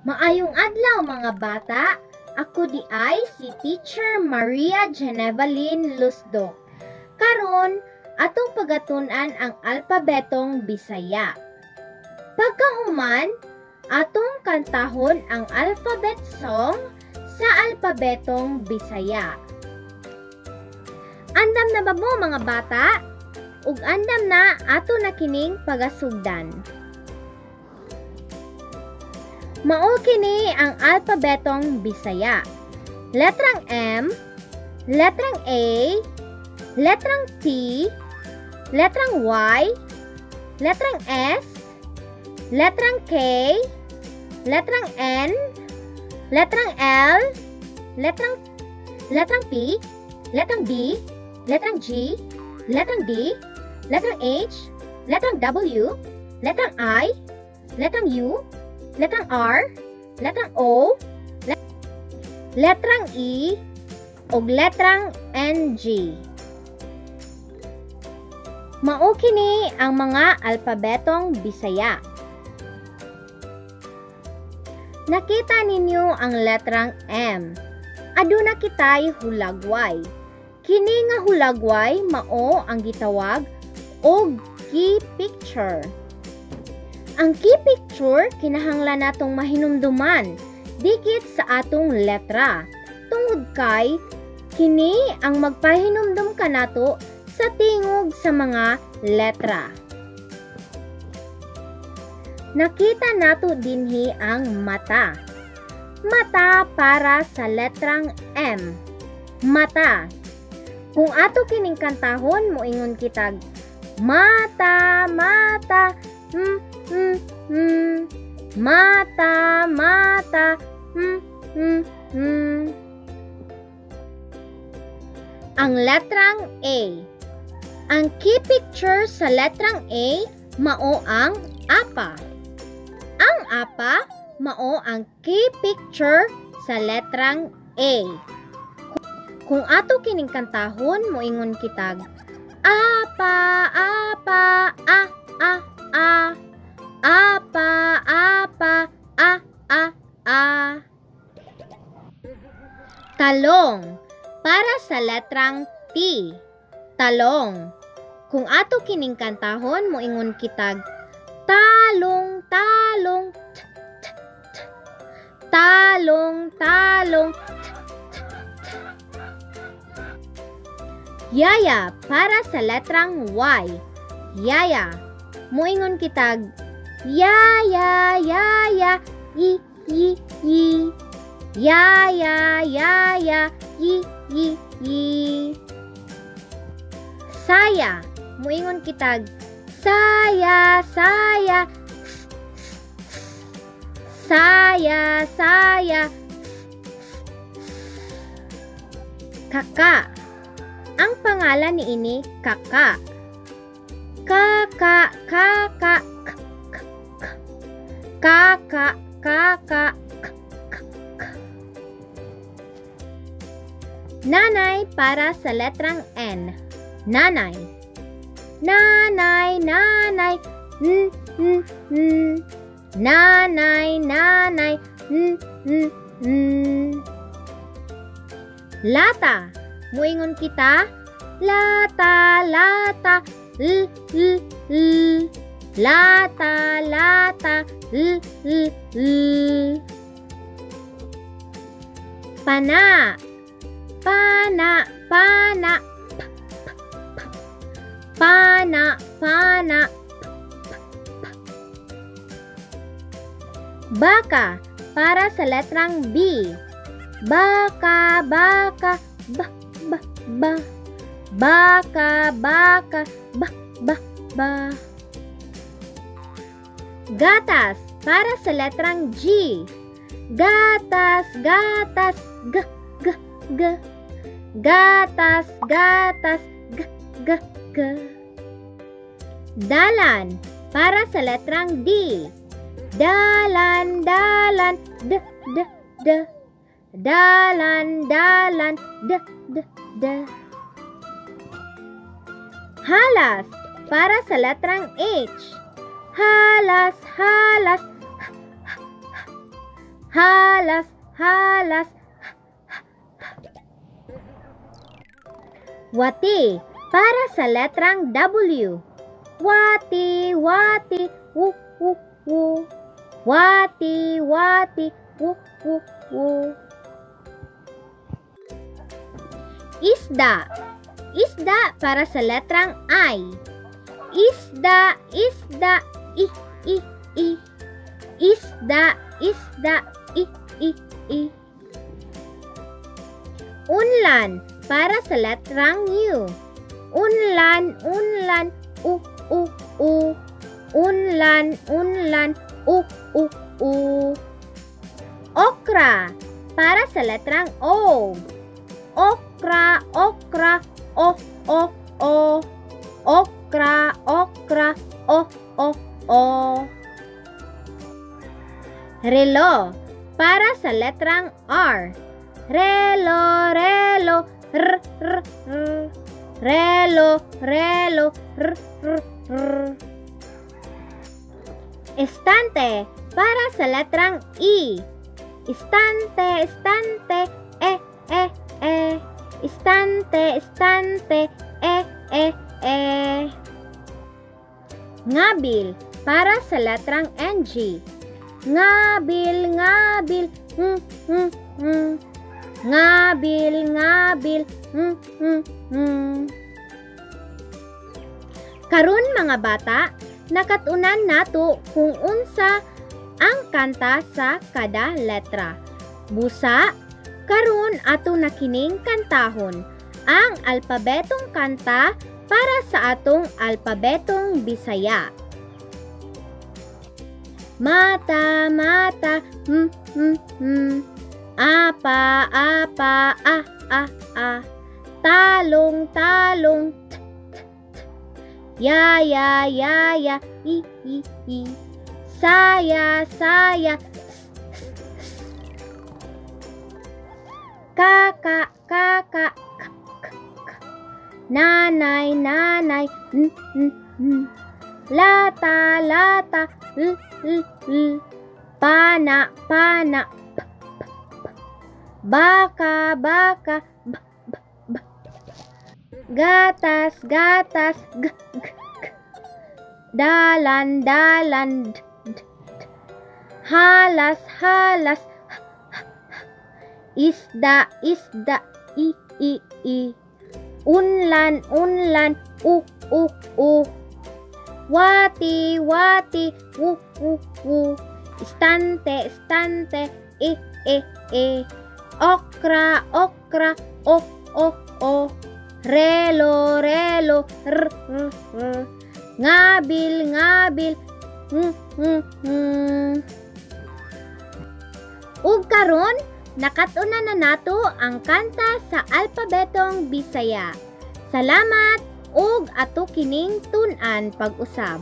Maayong adlaw, mga bata. Ako di ay si Teacher Maria Genevaline Lusdok. Karon, atong pagatun-an ang alpabetong Bisaya. Pagkahuman, atong kantahon ang alphabet song sa alpabetong Bisaya. Andam na ba mo, mga bata? Ug andam na, ato na kining pagasugdan. Mao kini ang alpabetong Bisaya. Letrang M, letrang A, letrang T, letrang Y, letrang S, letrang K, letrang N, letrang L, letrang P, letrang B, letrang G, letrang D, letrang H, letrang W, letrang I, letrang U, letrang R, letrang O, letrang E, ug letrang NG. Mao kini ang mga alpabetong Bisaya. Nakita ninyo ang letrang M. Aduna kitay hulagway. Kini nga hulagway mao ang gitawag og key picture. Ang key picture kinahanglan natong mahinumduman dikit sa atong letra tungod kay kini ang magpahinumdum kanato sa tingog sa mga letra. Nakita nato dinhi ang mata. Mata para sa letrang M. Mata. Kung ato kining kantahon, moingon kitag mata, mata, m, m, m. Mata, mata, m, m, m. Ang letrang A. Ang key picture sa letrang A mao ang apa. Ang apa mao ang key picture sa letrang A. Kung ato kining kantahon, moingon kitag apa, apa, a, a, a. Apa, apa, a, a, a. Talong para sa letrang T. Talong. Kung ato kining kantahon, moingon kitag talong, talong, t, t, t. Talong, talong, t, t, t. Yaya para sa letrang Y. Yaya. Moingon kitag ya, ya, ya, ya, yi, yi, yi. Ya, ya, ya, ya, yi, yi, yi. Saya. Moingon kitag saya, saya, s, s, s. Saya, saya, s, s, s. Kaka. Ang pangalan niini kaka. Kaka, kaka, k, k, k. Kaka, kaka, k, k, k. Nanay para sa letrang N. Nanay. Nanay, nanay, n, n, n. Nanay, nanay, n, n, n. Lata. Muingon kita, lata, lata, l, l, l. Lata, lata, l, l, l. Pana. Pana, pana, p, p, p. Pana, pana, p, p, p. Baka para sa letrang B. Baka, baka, b, b, b. Baka, baka, b, b, b. Gatas para sa letrang G. Gatas, gatas, g, g, g. Gatas, gatas, g, g, g. Dalan para sa letrang D. Dalan, dalan, d, d, d. Dalan, dalan, d, d, d. Halas para sa letrang H. Halas, halas, h, h, h. Halas, halas, h, h, h. Wati para sa letrang W. Wati, wati, wu, wu, wu. Wati, wati, wu, wu, wu. Isda. Isda para sa letrang I. Isda, isda, i, i, i. Isda, isda, i, i, i. Unlan para sa letrang U. Unlan, unlan, u, u, u. Unlan, unlan, u, u, u. Okra para sa letrang O. Okra, okra, o, o, o. Okra, okra, o, o, o. Relo para sa letrang R. Relo, relo, r, r, r. Relo, relo, r, r, r. Estante para sa letrang E. Estante, estante, e, e, e. Estante, estante, e, e, e. Ngabil para sa letrang NG. Ngabil, ngabil, ng, ng, ng. Ngabil, ngabil, ng, ng, ng. Karon mga bata, nakat-unan nato kung unsa ang kanta sa kada letra. Busa, karon ato na kining kantahon ang alpabetong kanta para sa atong alpabetong Bisaya. Mata, mata, m, m, m. Apa, apa, a, a, a. Talong, talong, t, t, t. Ya, ya, ya, ya, i, i, i. Saya, saya, s, s, s. Kaka, kaka, k, k, k. Nanay, nanay, n, n, n. Lata, lata, l, l, l. Pana, pana, p, p, p. Baka, baka, b, b, b. Gatas, gatas, g, g, g. Dalan, dalan, d, d, d. Halas, halas, h, h, h. Isda, isda, i, i, i. Unlan, unlan, u, u, u. Wati, wati, wu, wu, wu. Estante, estante, e, e, e. Okra, okra, o, o, o. Relo, relo, r, r, r. Ngabil, ngabil, ng, ng, ng. Ug karon, nakat-unan na nato ang kanta sa alpabetong Bisaya. Salamat ug ato kining tun-an pag-usab.